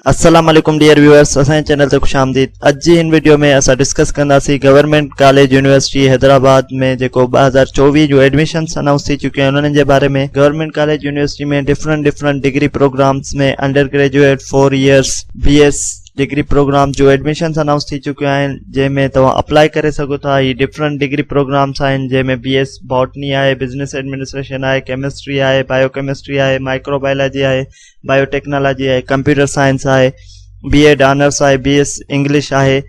السلام عليڪم dear viewers اسان جي چينل تي خوش آمديد اڄ جي هن وڊيو ۾ اسان ڊسڪس ڪنداسين گورنمينٽ ڪاليج يونيورسٽي حيدرآباد ۾ جيڪو 2024 جون ايڊميشنس انائونس ٿي چڪيون آهن انهن جي باري ۾ government college university ۾ different different degree programmes ۾ undergraduate 4 years B S degree programme جون ايڊميشنس انائونس ٿي چڪيون آهن جنهن ۾ توهان اپلائي ڪري سگهو ٿا هي ڊفرنٽ ڊگري پروگرامس آهن جنهن ۾ بي ايس باٽني آهي بزنس ايڊمنسٽريشن آهي ڪيمسٽري آهي بايو ڪيمسٽري آهي مائڪرو بايولاجي آهي بايو ٽيڪنالاجي آهي ڪمپيوٽر سائنس آهي بي ايڊ آنرس آهي بي ايس انگلش آهي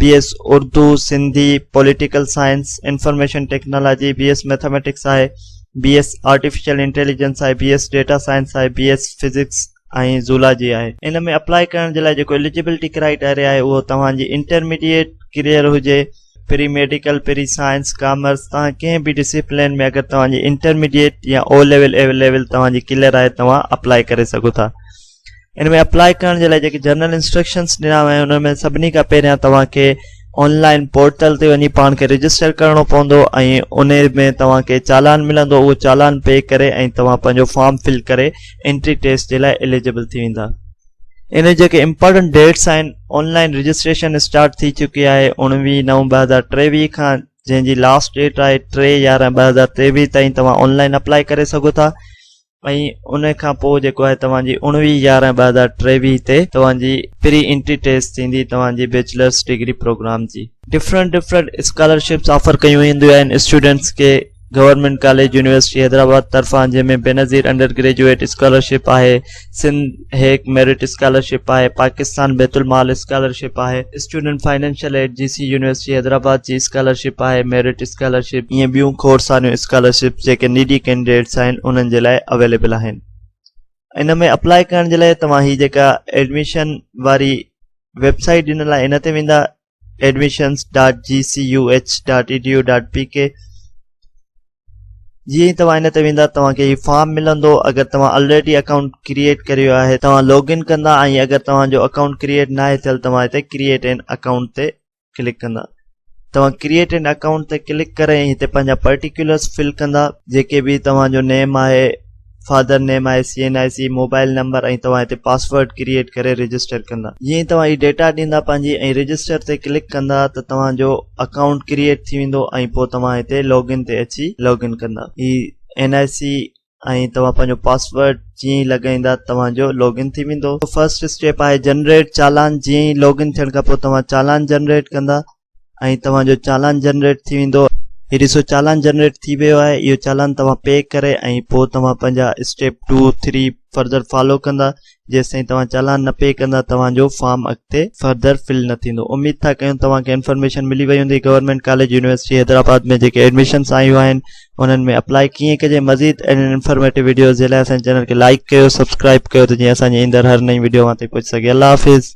B S Urdu Sindhi political science information technology B S mathematics آهي بي ايس آرٽيفيشل انٽيليجنس آهي بي ايس ڊيٽا سائنس آهي B S physics ۽ zoology آهي. ان ۾ apply ڪرڻ جي لاء جيڪو اليجبلٽي ڪرائيٽيريا آهي اهو توهان جي انٽرميڊيٽ ڪليئر هجي، pre medical, pre science, commerce توهان ڪنهن به ڊسيپلين ۾ اگر توهان جي انٽرميڊيٽ يا او ليول اي ليول توهان جي ڪليئر آهي توهان اپلائي ڪري سگهو ٿا. ان ۾ اپلائي ڪرڻ جي لاء جيڪي جنرل انسٽرڪشنس ڏنا ويا آهن ان ۾ سڀني کان پهريان توهان کي آن لائن پورٽل تي وڃي پاڻ کي رجسٽر ڪرڻو پوندو ۽ ان ۾ توهان کي چالان ملندو اهو چالان پي ڪري ۽ توهان پنهنجو فارم فل ڪري انٽري ٽيسٽ جي لاء اليجبل ٿي ويندا. ان جي جيڪي امپارٽنٽ ڊيٽس آهن آن لائن رجسٽريشن اسٽارٽ ٿي چڪي آهي 19 نو 2023 کان جنهن جي لاسٽ ڊيٽ آهي 3 11 2023 تائين توهان آن لائن اپلائي ڪري سگهو ٿا ۽ ان کان پوء جيڪو آهي توهان جي 19 11 2023 تي توهان جي پري انٽري ٽيسٽ ٿيندي توهان جي بيچلرس ڊگري پروگرام جي. ڊفرنٽ ڊفرنٽ اسڪالرشپس آفر ڪيون وينديون آهن اسٽوڊنٽس کي گورنمينٽ ڪاليج يونيورسٽي حيدرآباد طرفان جنهن ۾ بينظير انڊر گريجوئيٽ اسڪالرشپ آهي، سنڌ هيڪ ميرٽ اسڪالرشپ آهي، پاڪستان بيت المال اسڪالرشپ آهي، student financial aid G C university Hyderabad جي اسڪالرشپ آهي، ميرٽ اسڪالرشپ، ائين ٻيون کوڙ ساريون اسڪالرشپس جيڪي نيڊي ڪينڊيڊيٽس آهن انهن جي لاء اويليبل آهن. ان ۾ اپلائي ڪرڻ جي لاء توهان هي جيڪا ايڊميشن واري ويب سائيٽ ڏنل آهي ان تي ويندا admissions dot G C U H dot E D U dot P K جيئن ئي توهان ان تي ويندا توهان کي هي فارم ملندو اگر توهان آلريڊي اڪائونٽ ڪريئيٽ ڪريو آهي توهان لاگ ان ڪندا ۽ اگر توهان جو اڪائونٽ ڪريئيٽ ناهي ٿيل توهان هتي ڪريئيٽ ان اڪائونٽ تي ڪلڪ ڪندا توهان ڪريئيٽ ان اڪائونٽ تي ڪلڪ ڪري ۽ هتي پنهنجا پرٽيڪولرس فل ڪندا جيڪي به توهان جو نيم آهي فادر نيم آهي C N I C mobile number ۽ توهان هتي پاسورڊ ڪريئيٽ ڪري رجسٽر ڪندا جيئن ئي توهان هي ڊيٽا ڏيندا پنهنجي ۽ رجسٽر تي ڪلڪ ڪندا ته توهان جو اڪائونٽ ڪريئيٽ ٿي ويندو ۽ پوء توهان هتي لاگ ان تي اچي لاگ ان ڪندا هي اين آء سي ۽ توهان پنهنجو پاسورڊ جيئن ئي لڳائيندا توهان جو لاگ ان ٿي ويندو فرسٽ اسٽيپ آهي جنريٽ چالان جيئن ئي لاگ ان ٿيڻ کان پوء توهان چالان جنريٽ ڪندا ۽ توهان جو چالان جنريٽ ٿي ويندو. هي ڏسو چالان جنريٽ ٿي ويو آهي اهو چالان توهان پي ڪري ۽ پوء توهان پنهنجا اسٽيپ 2 3 فردر فالو ڪندا جيستائين توهان چالان نه پي ڪندا توهان جو فارم اڳتي فردر فل نه ٿيندو اميد ٿا ڪيون توهان کي انفارميشن ملي وئي هوندي گورنمينٽ ڪاليج يونيورسٽي حيدرآباد ۾ جيڪي ايڊميشنس آيون آهن انهن ۾ اپلائي ڪيئن ڪجي مزيد اهڙين انفارميٽو وڊيوز جي لاء اسان جي چينل کي لائيڪ ڪيو سبسڪرائب ڪيو ته جيئن اسان جي ايندڙ هر نئين وڊيو اوهان تائين پهچي سگهي الله حافظ.